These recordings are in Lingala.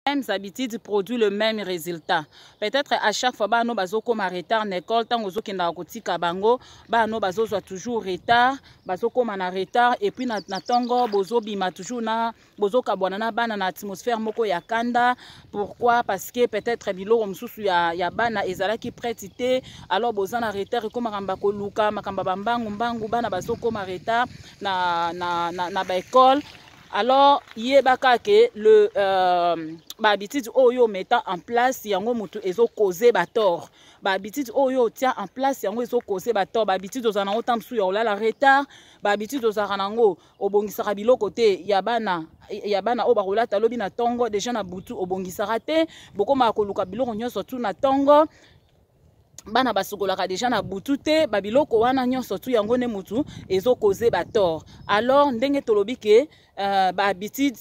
Mêmes habitudes produit le même résultat. Peut-être à chaque fois bana bazokoma retard na école, ntango ozokendaka kotika bango, bana bazozwa toujours retard, bazokoma na retard, et puis na ntongo bozobima toujours na bozokabwana na bana na atmosphère moko ya kanda. Pourquoi? Parce que peut-être biloko mosusu ya bana ezalaki prête te, alors boza na retard, ekomaka koluka makambo ya bambangu mbangu, bana bazokoma retard na baécole. Alors yebaka ke le bahabitude oyo ometa en place, yango motu ezocauser batort. Bahabitude oyo otia en place, yango ezocauser batort. Bahabitude ozala nango ntango mosusu ya kolala retard, bahabitude ozalaka nango, obongisaka biloko te ya bana oyo bakolata lobi na ntongo, déjà na butu obongisaka te, bokomaka koluka biloko nyonso tu na ntongo, bana basukolaka déjà na butu te. Babiloko wana nyonso tu, yango nde mutu ezocauser batort. Alors ndenge tolobi ke bahabitude,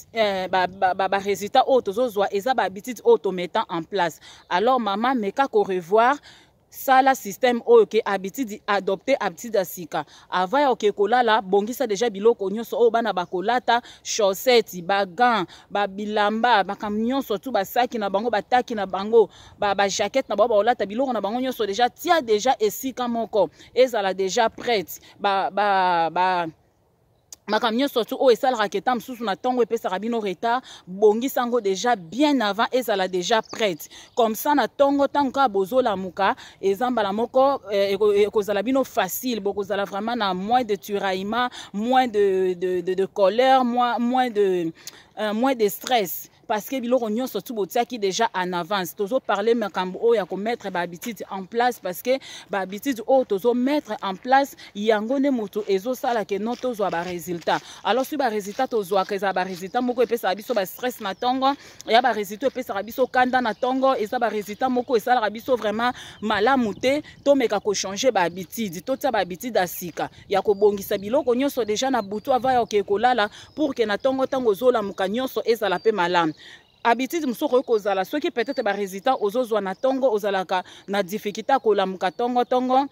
barésultat oyo tozozwa eza bahabitude oyo tometa en place. Alors mama, meka korevoir, sala système oyo ke habitude, adopte habitude ya sika. Avant ya oke kolala, bongisa déjà biloko nyonso oyo bana bakolata: chaussette, bagants, babilamba, makambo nyonso tu, basaki na bango, bataki na bango, bajaquette na bango bakolata, biloko na bango nyonso déjà tia déjà esika moko, ezala déjà prête. Ba, ba, ba, makambo nyonso tu oyo esalaka ke ta mosusu na ntongo epesaka bino retard, bongisa yango déjà bien avant, ezala déjà prête. Comme ça na ntongo, ntango kaka bozolamuka, eza mbala moko ekozala bino facile, bokozala vraiment na moins de tiraillement, moins de colère, moins de stress, parce que biloko nyonso tu botiaki déjà en avance. Tozoparle makambo oyo ya komettre bahabitude en place, parce que bahabitude oyo tozomettre en place, yango nde moto ezosala ke no tozwa barésultat. Alors soki barésultat tozwaka ezala barésultat moko epesaka biso bastress na ntongo, ya barésultat epesaka biso kanda na ntongo, eza barésultat moko esalaka biso vraiment malamu te. Tomeka kochanger bahabitude, totia bahabitude ya sika ya kobongisa biloko nyonso déjà na butu avant ya okee kolala, pour ke na ntongo, ntango ozolamuka, nyonso ezala mpe malamu. Habitude mosusu okoki kozala, soki peut-être barésultat ozozwa na ntongo, ozalaka na difficulté ya kolamuka ntongo ntongo,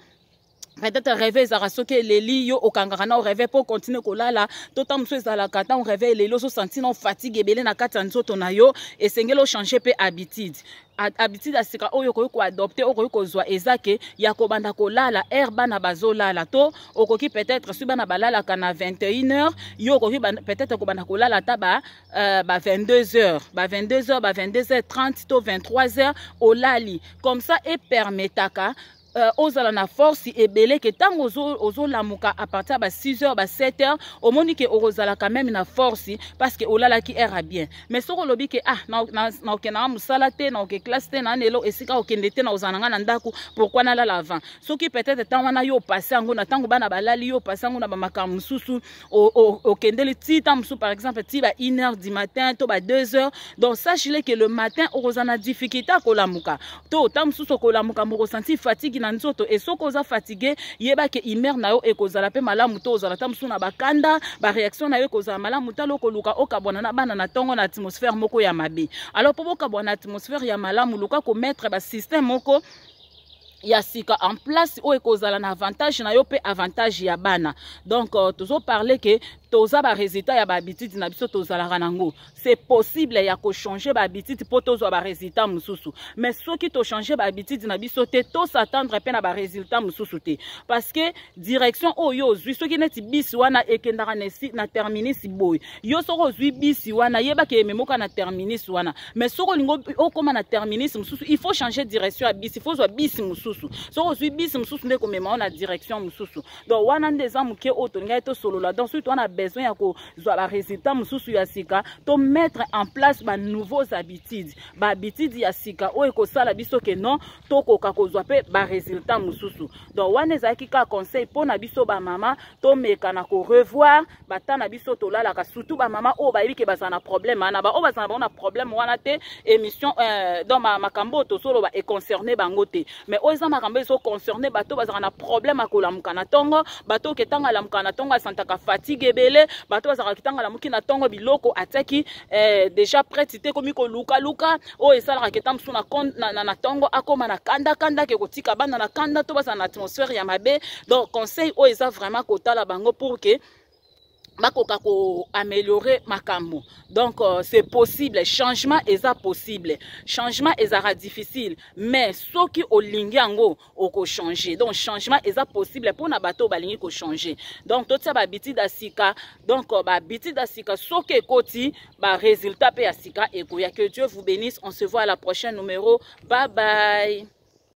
peut-être réveil ezalaka, soki eleli, yo okangaka na réveil mpo continue kolala, to ntango mosusu ezalaka ntango réveil eleli, ozosentir na fatigue ebele na kati ya nzoto na yo, esengeli ochanger mpe habitude. Habitude ya sika oyo okoki koadopter, okoki kozwa, eza ke ya kobanda kolala heure bana bazolala. To okoki peut-être, soki bana balalaka na 21 heures, yo okoki peut-être kobanda kolala ata ba 22 heures, ba 22 heures, ba 22 heures 30 to 23 heures olali. Comme ça epermettaka ozala na force ebele ke ntango ozolamuka à partir ya ba 6 heures, ba 7 heures, omoni ke okozala quand même na force, parce que olalaki heure ya bien. Mais soki olobi ke ah, naokendanga mosala te, naoke classe te, naa lelo esika okende te, na ozala na nga na ndako, pourquoi nalala avant? Soki peut-être ntango wana yo opase yango na ntango bana balali, yo opase yango na bamakambo mosusu, okendeli ti ntango mosusu, par exemple ti ba 1 heure du matin to ba 2 heures, donc sache-le que le matin okozala na difficulté ya kolamuka, to ntango mosusu okolamuka, mokosentir fatigue na nzoto. E soki oza fatigue, yeba ke humeur na yo ekozala mpe malamu to ozala ta mosusu na bakanda, baréaction na yo ekozala malamu. Tala, okoluka okabwana na bana na ntongo na atmosphère moko ya mabe. Alors mpo bokabwana na atmosphère ya malamu, luka komettre basystème moko ya sika en place oyo ekozala na avantage na yo mpe avantage ya bana. Donc tozoparle ke toza barésultat ya bahabitude na biso tozalaka nango. C'est possible ya kochanger bahabitude mpo tozwa barésultat mosusu, mais soki tochanger bahabitude na biso te, tos'attendre mpe na barésultat mosusu te, parce que direction oyo ozwi, soki neti bisi wana ekendaka na terminus boye, yo soki ozwi bisi wana, yebaka ememoka na terminus wana. Mais soki olingi okóma na terminus mosusu, il faut changer direction ya bisi, il faut ozwa bisi mosusu. Soki ozwi bisi mosusu, nde komema yo na direction mosusu. Donc wana nde eza moke oyo tolingaki tosolola. Donc soki toza na besoin ya kozwa barésultat mosusu ya sika, to mettre en place banouveaux habitudes, bahabitude ya sika oyo ekosala biso ke non, tokoka kozwa mpe barésultat mosusu. Donc wana ezalaki kaka conseil mpo na biso bamama, tomeka na korevoir bata na biso tolalaka, surtout bamama oyo bayebi ke bazala na problème wana. Baoyo bazala bango na problème wana te, émission donc makambo oyo tozoloba econcerne bango te. Mais oyo eza makambo ezoconcerne bato bazalaka na problème ya kolamuka na ntongo, bato oke ntango alamuka na ntongo asantaka fatigue ebele, bato bazalaka ntango alamuki na ntongo, biloko atiaki déjà prête te, ekomi kolukaluka, oyo esalaka ke ntango mosusu na ntongo akóma na kandakanda, ke kotika bana na kanda to bazala na atmosphère ya mabe. Donc conseil oyo eza vraiment kotala bango pour ke Bakoka koaméliorer makambo. Donc c'est possible, changement eza possible. Changement ezalaka difficile, mais soki olingi yango, okochanger. Donc changement eza possible mpona bato oyo balingi kochanger. Donc totia bahabitude ya sika. Donc bahabitude ya sika, soki ekoti, barésultat mpe ya sika ekoya. Que Dieu vous bénisse, on se voit à la prochaine numéro. Bye bye.